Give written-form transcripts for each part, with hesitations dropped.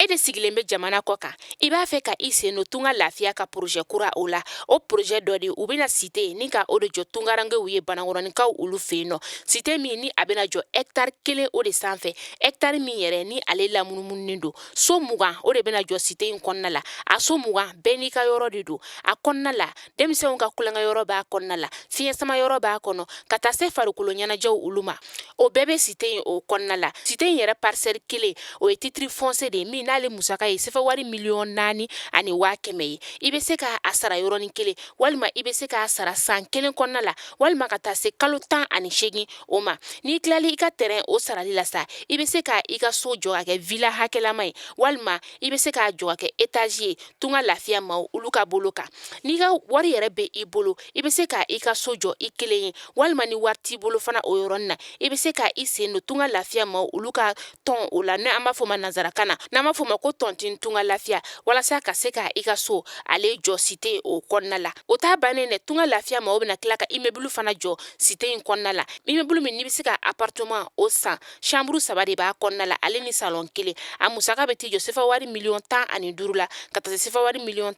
E de sigilen bɛ jamana kɔ kan, i b'a fɛ ka i sen don Tunga Lafiya ka projet kura o la. O projet dɔ de, u bɛna cité ni ka o de jɔ tungarankew ye Banankɔrɔninkaw olu fɛ yen nɔ. Cité min ni a bɛna jɔ hectare 1 o de sanfɛ, hectare min yɛrɛ ni ale lamunumununen don. So 20 o de bɛna jɔ cité in kɔnɔna la. A so 20 bɛɛ n'i ka yɔrɔ de don a kɔnɔna la. Denmisɛnw ka tulonkɛ yɔrɔ b'a kɔnɔna la, fiɲɛ sama yɔrɔ b'a kɔnɔ, ka taa se farikolo ɲɛnajɛw olu ma. O bɛɛ bɛ cité in o kɔnɔna la. Cité in yɛrɛ parcelle 1, o ye titre foncier de ye min n'ale musaka ye sefa wari 4,1 miliyɔn ye. I bɛ se k'a sara yɔrɔnin kelen, walima i bɛ se k'a sara san 1 kɔnɔna la, walima ka taa se kalo 18 o ma. N'i tilali i ka terrain o sarali la sa, i bɛ se ka i ka so jɔ ka kɛ villa hakɛlama ye, walima i bɛ se k'a jɔ ka kɛ étage ye. Tunga Lafiya maaw olu ka bolo kan, n'i ka wari yɛrɛ bɛ i bolo, i bɛ se ka i ka so jɔ i kelen ye, walima ni wari t'i bolo fana, o yɔrɔnin na i bɛ se ka i sen don Tunga Lafiya maaw olu ka tɔn o la, n'an b'a fɔ ma nansarakan na, n'an b'a fɔ ma ko tontine Tunga Lafiya, walasa ka se ka i ka so ale jɔ cité o kɔnɔna la. O t'a bannen dɛ. Tunga Lafiya maaw bɛna tila ka immeuble fana jɔ cité in kɔnɔna la, immeuble min n'i bɛ se ka appartement o san, chambre 3 de b'a kɔnɔna la, ale ni salon 1. A musaka bɛ t'i jɔ sefa wari 15 miliyɔn la, ka taa se sefa wari 17 miliyɔn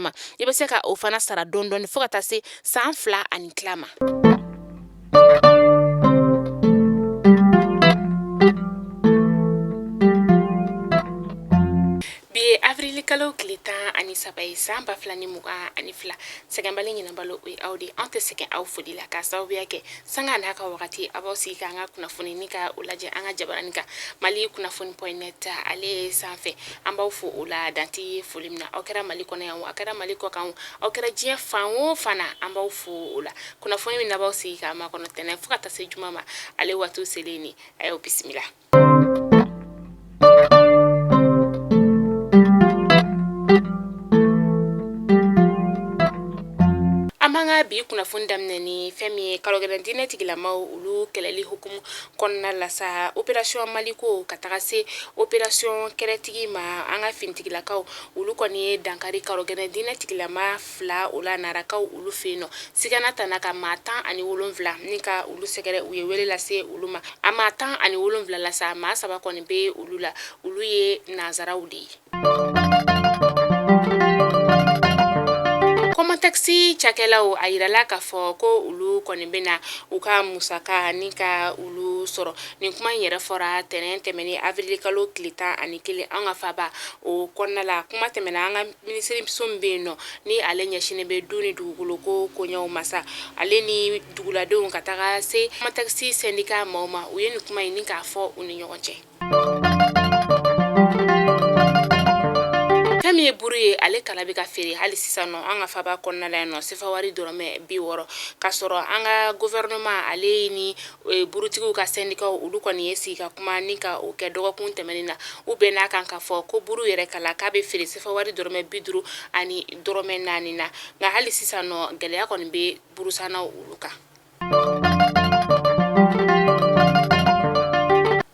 ma. I bɛ se ka o fana sara dɔɔni dɔɔni fo ka taa se san 2 ani tila ma. Bi ye avril kalo tile 13 ye, san 2022. Sɛgɛnbali ɲinɛbali, o ye aw de. Anw tɛ sɛgɛn aw foli la, k'a sababuya kɛ sanga n'a ka wagati a b'aw sigi k'an ka kunnafoni ni ka o lajɛ an ka jabarani kan, Mali kunnafoni point net ale sanfɛ. An b'aw fo o la, dan tɛ foli min na. Aw kɛra Mali kɔnɔ yan, aw kɛra Mali kɔ kan, aw kɛra diɲɛ fan o fan na, an b'aw fo o la. Kunnafoni min na b'aw sigi k'a makɔnɔ tɛnɛn fo ka taa se juma ma, ale waati selen ni a y'aw bisimila. An b'an ka bi kunnafoni daminɛ ni fɛn min ye karogɛlɛn diinɛ tigilamaw olu kɛlɛli hukumu kɔnɔna la sa, opération Maliko ka taga se opération Kɛrɛtigi ma. An ka finitigilakaw olu kɔni ye dankari karogɛlɛn diinɛ tigilama 2 o la Narakaw olu fɛ yen nɔ. Sigana tana ka maa 17 ni ka olu sɛgɛrɛ, u ye wele lase olu ma. A maa 17 la sa, maa 3 kɔni bɛ olu la, olu ye nansaraw de ye. Comatex cakɛlaw, a yirala k'a fɔ ko olu kɔni bɛna u ka musaka ni ka olu sɔrɔ. Nin kuma in yɛrɛ fɔra tɛnɛn tɛmɛnen, avril kalo tile 11, an ka faba o kɔnɔna la. Kuma tɛmɛna an ka minisiriso min bɛ yen nɔ ni ale ɲɛsinnen bɛ du ni dugukolo ko koɲɛw ma sa, ale ni duguladenw, ka taga se Comatex syndicat maaw ma, u ye nin kuma in ni k'a fɔ u ni ɲɔgɔn cɛ. Fɛn min ye buru ye, ale kala bɛ ka feere hali sisan nɔ an ka faba kɔnɔna la yan nɔ, sefa wari dɔrɔmɛ 60, k'a sɔrɔ an ka gouvernement ale ni burutigiw ka syndicat olu kɔni ye sigi ka kuma ni ka o kɛ dɔgɔkun tɛmɛnen na. U bɛn'a kan k'a fɔ ko buru yɛrɛ kala k'a bɛ feere sefa wari dɔrɔmɛ 50 ani dɔrɔmɛ 4 na. Nka hali sisan nɔ, gɛlɛya kɔni bɛ burusannaw olu kan.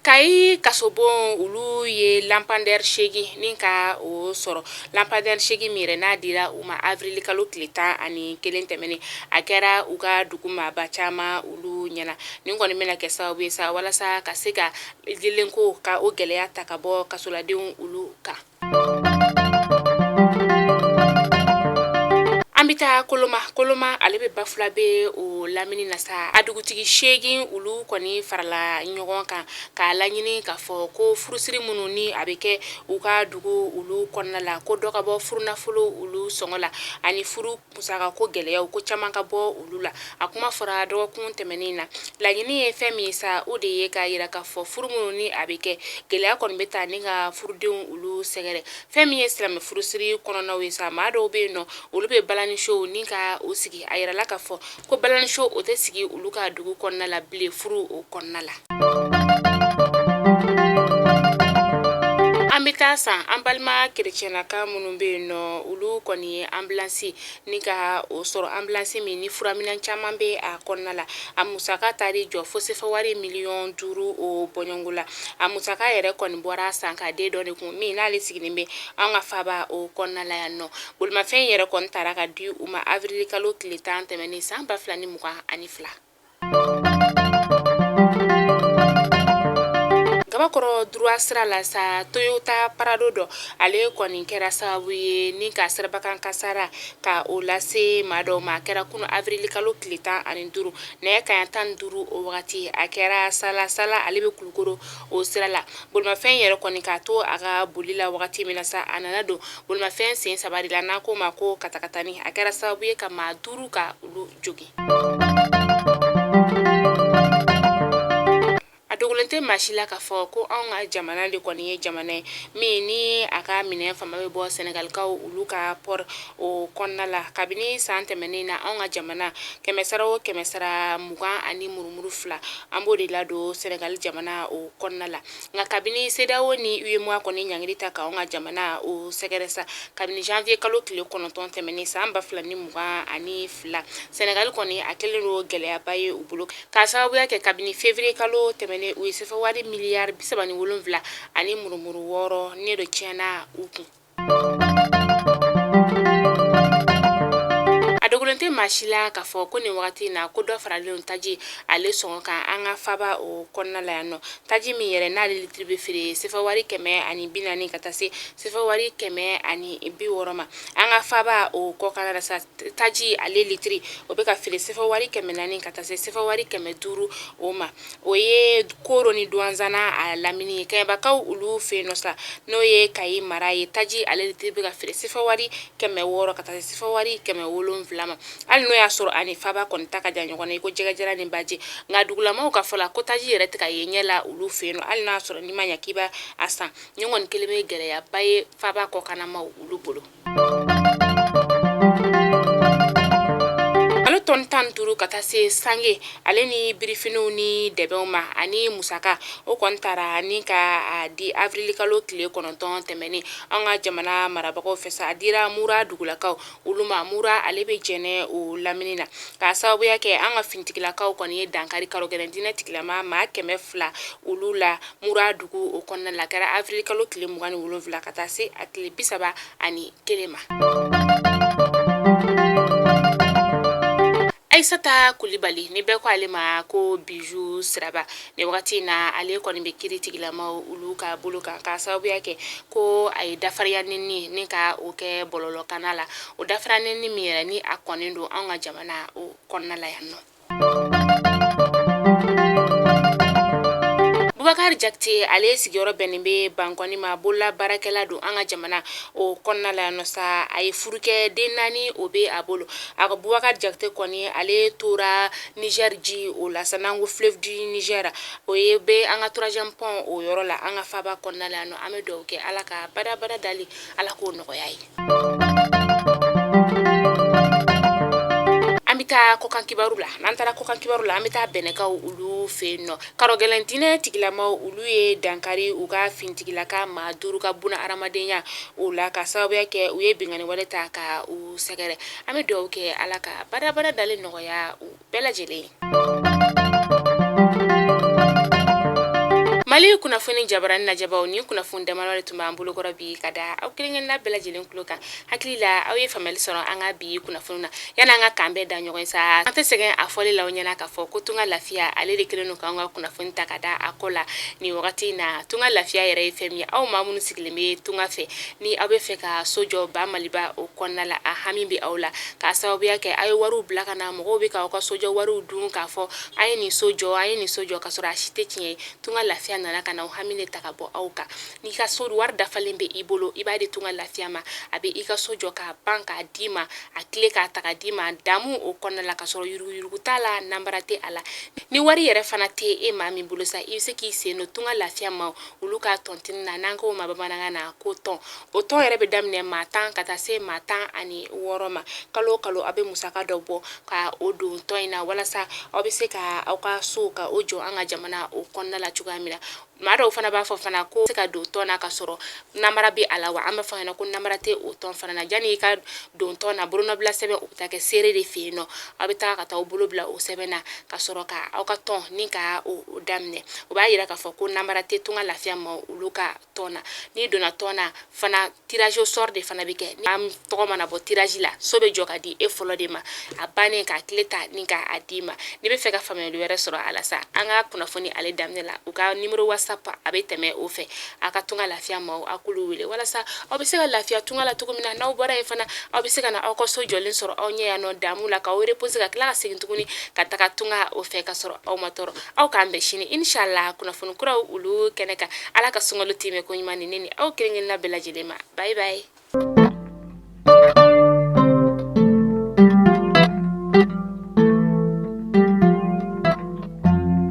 Kayi kasobon olu ye lampadaire 8 ni ka o sɔrɔ. Lampadaire 8 min yɛrɛ n'a dira u ma avril kalo tile 11 tɛmɛnen, a kɛra u ka dugu maaba caman olu ɲɛna. Nin kɔni bɛna kɛ sababu ye sa walasa ka se ka yeelenko ka o gɛlɛya ta ka bɔ kasoladenw olu kan. An bɛ taa Koloma. Koloma ale bɛ Bafulabe o lamini na sa. A dugutigi 8 olu kɔni farala ɲɔgɔn kan k'a laɲini k'a fɔ ko furusiri minnu ni a bɛ kɛ u ka dugu olu kɔnɔna la, ko dɔ ka bɔ furunafolo olu sɔngɔ la, ani furu musaka ko gɛlɛyaw ko caman ka bɔ olu la. A kuma fɔra dɔgɔkun tɛmɛnen na. Laɲini ye fɛn min sa, o de ye k'a yira k'a fɔ furu minnu ni a bɛ kɛ, gɛlɛya kɔni bɛ taa ni ka furudenw olu sɛgɛrɛ. Fɛn min ye silamɛ furusiri kɔnɔnaw ye sa, maa dɔw bɛ yen nɔ, olu bɛ balanisow ni ka o sigi. A yirala k'a fɔ ko balaniso o tɛ sigi olu ka dugu kɔnɔna la bilen furu o kɔnɔna la. An bɛ taa san an balima kerecɛnaka minnu bɛ yen nɔ, olu kɔni ye ambulance ni ka o sɔrɔ, ambulance min ni furaminɛn caman bɛ a kɔnɔna la. A musaka taar'i jɔ fo sefa wari 5 miliyɔn o bɔɲɔgɔnko la. A musaka yɛrɛ kɔni bɔra san ka den dɔ de kun min n'ale sigilen bɛ an ka faba o kɔnɔna la yan nɔ. Bolimafɛn yɛrɛ kɔni taara ka di u ma avril kalo tile 10 tɛmɛnen, san 2022. Sabakɔrɔ droit sira la sa, Toyota Prado dɔ, ale kɔni kɛra sababu ye ni ka sirabakan kasara ka o lase maa dɔw ma. A kɛra kunu avril kalo tile 15, nɛgɛ kanɲɛ 15 o wagati. A kɛra sala sala, ale bɛ Kulukoro o sira la. Bolimafɛn yɛrɛ kɔni k'a to a ka boli la wagati min na sa, a nana don bolimafɛn sen saba de la, n'an k'o ma ko katakatani. A kɛra sababu ye ka maa 5 ka olu jogin. A dogolen tɛ maa si la k'a fɔ ko anw ka jamana de kɔni ye jamana ye min ni a ka minɛn fanba bɛ bɔ Sɛnɛgalikaw olu ka port o kɔnɔna la. Kabini san tɛmɛnen na, anw ka jamana kɛmɛsara o kɛmɛsara 20 ani murumuru 2, an b'o de ladon Sɛnɛgali jamana o kɔnɔna la. Nka kabini CEDEAO ni UEMOA kɔni ɲangili ta ka anw ka jamana o sɛgɛrɛ sa, kabini janvier kalo tile 9 tɛmɛnen san 2022, Sɛnɛgali kɔni a kɛlen don gɛlɛyaba ye u bolo, k'a sababuya kɛ kabini février kalo tɛmɛnen, u ye sefa wari miliyari 37 ani murumuru 6 ne de tiɲɛna u kun. A dogolen tɛ maa si la k'a fɔ ko nin wagati in na, ko dɔ faralen taji ale sɔngɔ kan an ka faba o kɔnɔna la yan nɔ. Taji min yɛrɛ n'ale litiri bɛ feere sefa wari 140 ka taa se sefa wari 160 ma, an ka faba o kɔkan la sa, taji ale litiri o bɛ ka feere sefa wari 400 ka taa se sefa wari 500 o ma. O ye Koro ni Duwanzana a lamini ye. Kɛɲɛbakaw olu fɛ yen nɔ sa, n'o ye Kayi mara ye, taji ale litiri bɛ ka feere sefa wari 600 ka taa se sefa wari 700 ma, hali n'o y'a sɔrɔ ani faba kɔni ta ka jan ɲɔgɔn na i ko jɛgɛjalan ni baji. Nka dugulamaw ka fɔ la, ko taji yɛrɛ tɛ ka ye ɲɛ la olu fɛ yen nɔ, hali n'a sɔrɔ n'i ma ɲɛ k'i b'a san. Nin kɔni kɛlen bɛ gɛlɛyaba ye faba kɔkanamaw olu bolo. Malo tɔni 15 ka taa se sange ale ni birifiniw ni dɛbɛnw ma ani musaka, o kɔni taara ni ka a di avril kalo tile 9 tɛmɛnen an ka jamana marabagaw fɛ sa. A dira Mura dugulakaw olu ma. Mura ale bɛ Jɛnɛ o lamini na, k'a sababuya kɛ an ka finitigilakaw kɔni ye dankari karogɛlɛn diinɛ tigilama maa 200 olu la Mura dugu o kɔnɔna la. A kɛra avril kalo tile 27 ka taa se a tile 31 ma. Ayisata Kulibali, ni bɛɛ ko ale ma ko Bijou Siraba, nin wagati in na ale kɔni bɛ kiri tigilamaw olu ka bolo kan, k'a sababuya kɛ ko a ye dafariya nɛni ni ka o kɛ bɔlɔlɔkanna la. O dafariya nɛni min yɛrɛ ni a kɔnnen don an ka jamana o kɔnɔna la yan nɔ. Bubakari Jakite, ale sigiyɔrɔ bɛnnen bɛ Bankɔni ma, bolola baarakɛla don an ka jamana o kɔnɔna la yan nɔ sa. A ye furu kɛ, den 4 o bɛ a bolo. A ko Bubakari Jakite kɔni ale tora Niger ji o la sa, n'an ko fleuve du Niger, o ye bɛ an ka troisième pont o yɔrɔ la an ka faba kɔnɔna la yan nɔ. An bɛ dugawu kɛ Ala ka badabada dali, Ala k'o nɔgɔya ye. An bɛ taa kɔkan kibaru la. N'an taara kɔkan kibaru la, an bɛ taa Bɛnɛkaw olu fɛ yen nɔ. Karɔgɛlɛn diinɛ tigilamaw olu ye dankari u ka finitigilaka maa 5 ka buna hadamadenya o la, ka sababuya kɛ u ye binkanni wale ta ka u sɛgɛrɛ. An bɛ dugawu kɛ Ala ka badabada dali nɔgɔya u bɛɛ lajɛlen ye. Mali kunnafoni jabarani lajɛbaw, ni kunnafoni damadɔ de tun b'an bolokɔrɔ bi ka da aw kelenkelenna bɛɛ lajɛlen tulo kan. Hakili la aw ye faamuyali sɔrɔ an ka bi kunnafoni na. Yanni an ka k'an bɛɛ da ɲɔgɔn ye sa, an tɛ sɛgɛn a fɔli la aw ɲɛna k'a fɔ ko Tunga Lafiya ale de kɛlen don k'an ka kunnafoni ta ka da a kɔ la nin wagati in na. Tunga Lafiya yɛrɛ ye fɛn min ye, aw maa minnu sigilen bɛ tunga fɛ, ni aw bɛ fɛ ka so jɔ ba Maliba o kɔnɔna la, a hami bɛ aw la, k'a sababuya kɛ aw ye wariw bila ka na, mɔgɔw bɛ k'aw ka sojɔ wariw dun k'a fɔ an ye nin so jɔ, an ye nin so jɔ, ka sɔrɔ a si tɛ tiɲɛ ye. Tunga Lafiya nana ka na aw hami de ta ka bɔ aw kan. N'i ka so wari dafalen bɛ i bolo, i b'a di Tunga Lafiya ma, a bɛ i ka so jɔ k'a ban k'a d'i ma, a tile k'a ta k'a d'i ma damu o kɔnɔna la, ka sɔrɔ yuruguyurugu t'a la, nanbara tɛ a la. Ni wari yɛrɛ fana tɛ e maa min bolo sa, i bɛ se k'i sen don Tunga Lafiya ma olu ka tontine na, n'an k'o ma bamanankan na ko tɔn. O tɔn yɛrɛ bɛ daminɛ maa 10 ka taa se maa 16 ma. Kalo o kalo aw bɛ musaka dɔ bɔ ka o don tɔn in na, walasa aw bɛ se ka aw ka so ka o jɔ an ka jamana o kɔnɔna la cogoya min na. Maa dɔw fana b'a fɔ fana ko se ka don tɔn na ka sɔrɔ namara bɛ a la wa? An b'a fɔ ɲɛna ko namara tɛ o tɔn fana na. Janni i ka don tɔn na, bolonɔbila sɛbɛn o bɛ taa kɛ seere de fɛ yen nɔ. Aw bɛ taa ka taa aw bolo bila o sɛbɛn na ka sɔrɔ ka aw ka tɔn ni ka o daminɛ. O b'a yira k'a fɔ ko namara tɛ Tunga Lafiya ma olu ka tɔn na. N'i donna tɔn na fana, tirage au sort de fana bɛ kɛ. An tɔgɔ mana bɔ tirage la, so bɛ jɔ ka di e fɔlɔ de ma, a bannen k'a tile ta ni k'a d'i ma. N'i bɛ fɛ ka faamuyali wɛrɛ sɔrɔ a la sa, an ka kunnafoni ale daminɛ la, u ka numéro WhatsApp WhatsApp a bɛ tɛmɛ o fɛ. A ka tunga lafiya maaw, a k'olu wele walasa aw bɛ se ka lafiya tunga la cogo min na. N'aw bɔra yen fana, aw bɛ se ka na aw ka so jɔlen sɔrɔ aw ɲɛ yan nɔ damu la, k'aw reposer, ka tila ka segin tuguni ka taga tunga o fɛ ka sɔrɔ aw ma tɔɔrɔ. Aw k'an bɛn sini inshallah kunnafoni kuraw olu kɛnɛ kan. Ala ka sunkalo timɛ ko ɲuman ni ne ni aw kelen kelenna bɛɛ lajɛlen ma. Bye bye.